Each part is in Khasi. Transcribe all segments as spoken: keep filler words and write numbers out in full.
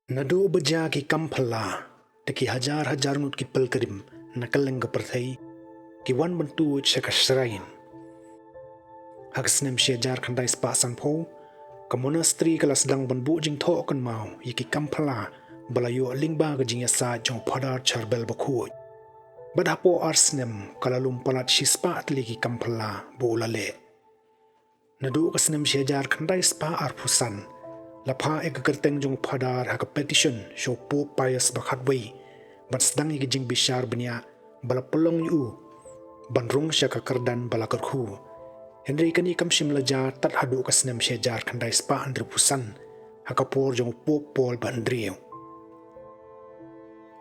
Naduh ba jia ki kam phylla, da ki hajar hajar ngut ki pilgrim na kylleng ka pyrthei ki wan ban tuid sha ka shrine. Ha ka snem shi hajar khyndai spah sanphew, ka monastery ka la sdang ban buh jingthoh kynmaw ïa ki kam phylla ba la ïoh lyngba ka jingïasaid jong Phadar Charbel bakhuid. Bad hapoh ar snem ka la lum palat shi spah tylli ki kam phylla ba u la leh. Naduh ka snem shi hajar khyndai spah arphew san, la phah ïa ka kyrteng jong u Phadar ha ka petition sha u Pope Pius ba khatwei, ban sdang ïa ka jingbishar bniah ba la pynlong ïa u ban rung sha ka kyrdan ba la kyrkhu. Hynrei kane kam shym la jia tad haduh ka snem shi hajar khyndai spah hynriewphew san, ha ka por jong u Pope Paul ba hynriew.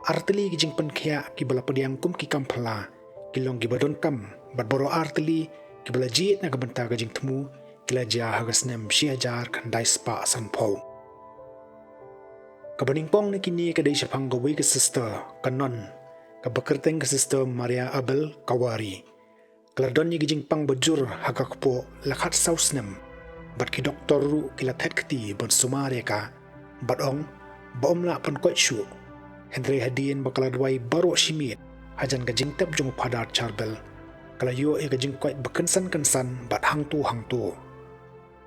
Ar tylli ki jingpynkhiah kiba la pdiang kum ki kam phylla ki long kiba donkam, bad baroh ar tylli kiba la jied na ka bynta ka jingthmu ki la jia ha ka snem shi hajar khyndai spah sanphew. Kaba nyngkong na kine ka dei shaphang kawei ka sister, ka nun, kaba kyrteng ka Sister Maria Abel Kawari. Ka la don ïa ka jingpang ba jur ha ka kpoh la khatsaw snem, bad ki doktor ruh ki la thet kti ban sumar ïa ka, bad ong ba ym lah pynkoit shuh. Hynrei hadien ba ka la duwai baroh shi miet hajan ka jingtep jong u Phadar Charbel, ka la ïoh ïa ka jingkoit ba kynsan kynsan bad hangto hangto.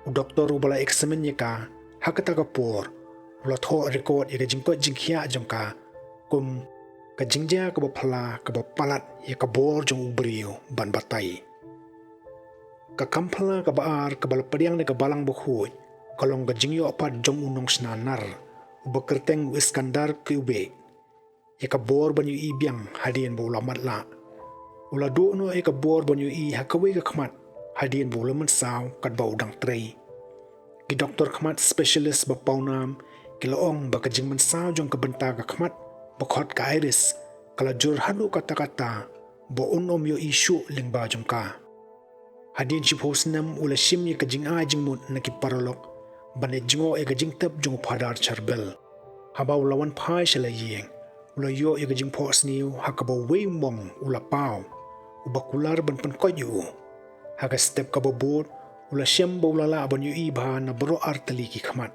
U doktor uba la examine ïa ka ha kata ka por u la thoh record ïa ka jingkoit jingkhiah jong ka kum ka jingjia kaba phylla kaba palat ïa ka bor jong u briew ban batai. Ka kam phylla kaba ar kaba la pdiang da ka Balang bakhuid ka long ka jingïoh pat jong u nongshna nar uba kyrteng u Iskandar Kubek ïa ka bor ban ïohi biang hadien ba u la matlah. U la duh noh ïa ka bor ban ïohi ha kawei ka khmat hadien ba u la mynsaw katba u dang trei. Ki doktor khmat specialist ba pawnam ki la ong ba ka jingmynsaw jong ka bynta ka khmat ba khot ka iris ka la jur haduh katta katta ba un ym ïohi shuh lyngba jong ka. Hadien shiphew snem u la shim ïa ka jingai jingmut na ki paralok ban leit jngoh ïa ka jingtep jong u Phadar Charbel. Haba u la wan phai sha la ïing u la ïoh ïa ka jingphohsniew ha kaba uwei u mong u la paw uba kular ban pynkoit ïa u. Ha ka step kaba bud u la shem ba u la lah ban ïohi bha na baroh ar tylli ki khmat.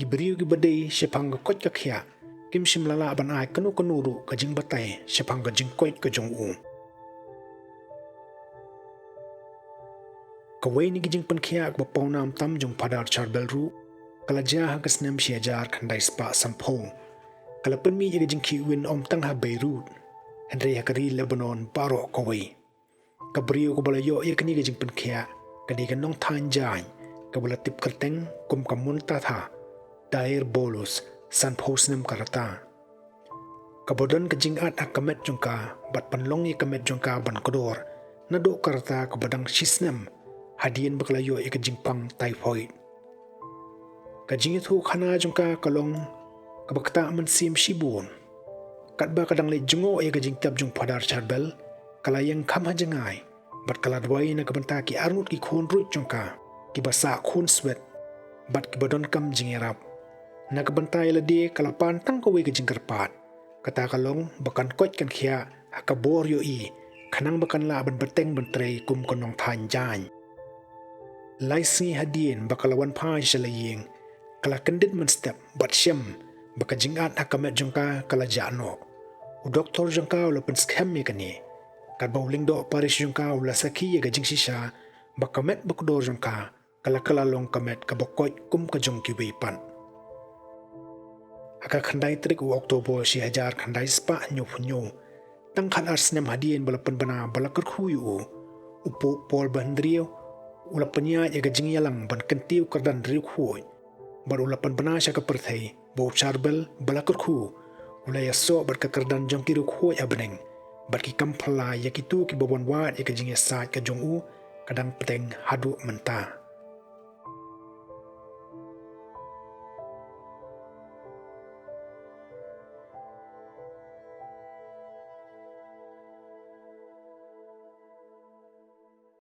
Ki briew kiba dei shaphang ka koit ka khiah kim shym la lah ban ai kano kano ruh ka jingbatai shaphang ka jingkoit ka jong u. Kawei na ki jingpynkhiah kaba pawnam tam jong u Phadar Charbel ruh ka la jia ha ka snem shi hajar khyndai spah sanphew. Ka la pynmih ïa ka jingkhih win ym tang ha Beirut hynrei ha ka ri Lebanon baroh kawei. Ka briew kaba la ïoh ïa kane ka jingpynkhiah ka dei ka nongthaiñ jaiñ kaba la tip kyrteng kum ka Muntatha Dair Bolus, sanphew snem ka rta. Kaba don ka jingat ha ka met jong ka bad pynlong ïa ka met jong ka ban kdor naduh ka rta kaba dang shi snem hadien ba ka la ïoh ïa ka jingpang typhoid. Ka jingïathuhkhana jong ka ka long kaba ktah mynsiem shibun. Katba ka dang leit jngoh ïa ka jingtep jong u Phadar Charbel ka la ïeng kham ha jngai bad ka la duwai na ka bynta ki arngut ki khun ruh jong ka kiba sah khun swet bad kiba donkam jingïarap. Na ka bynta ïa lade ka la pan tang kawei ka jingkyrpad, kata ka long ba kan koit kan khiah ha ka bor ïohi khnang ba kan lah ban bteng ban trei kum ka nongthaiñ jaiñ. Lai sngi hadien ba ka la wan phai sha la ïing ka la kyndit mynstep bad shem ba ka jingat ha ka met jong ka ka la jah noh. U doktor jong ka u la pynskhem ïa kane. Katba u lyngdoh parish jong ka u la sakhi ïa ka jingshisha ba ka met ba kdor jong ka ka la kylla long ka met kaba koit kum ka jong kiwei pat. Ha ka khyndai tarik u October shi hajar khyndai spah hynñiewphew hynñiew, tang khatar snem hadien ba la pynbna ba la kyrkhu ïa u, u Pope Paul ba hynriew u la pynïaid ïa ka jingïalang ban kyntiew kyrdan riewkhuid bad u la pynbna sha ka pyrthei ba u Charbel ba la kyrkhu u la ïasoh bad ka kyrdan jong ki riewkhuid ha bneng bad ki kam phylla ïa kito kiba wan wad ïa ka jingïasaid ka jong u ka dang bteng haduh mynta.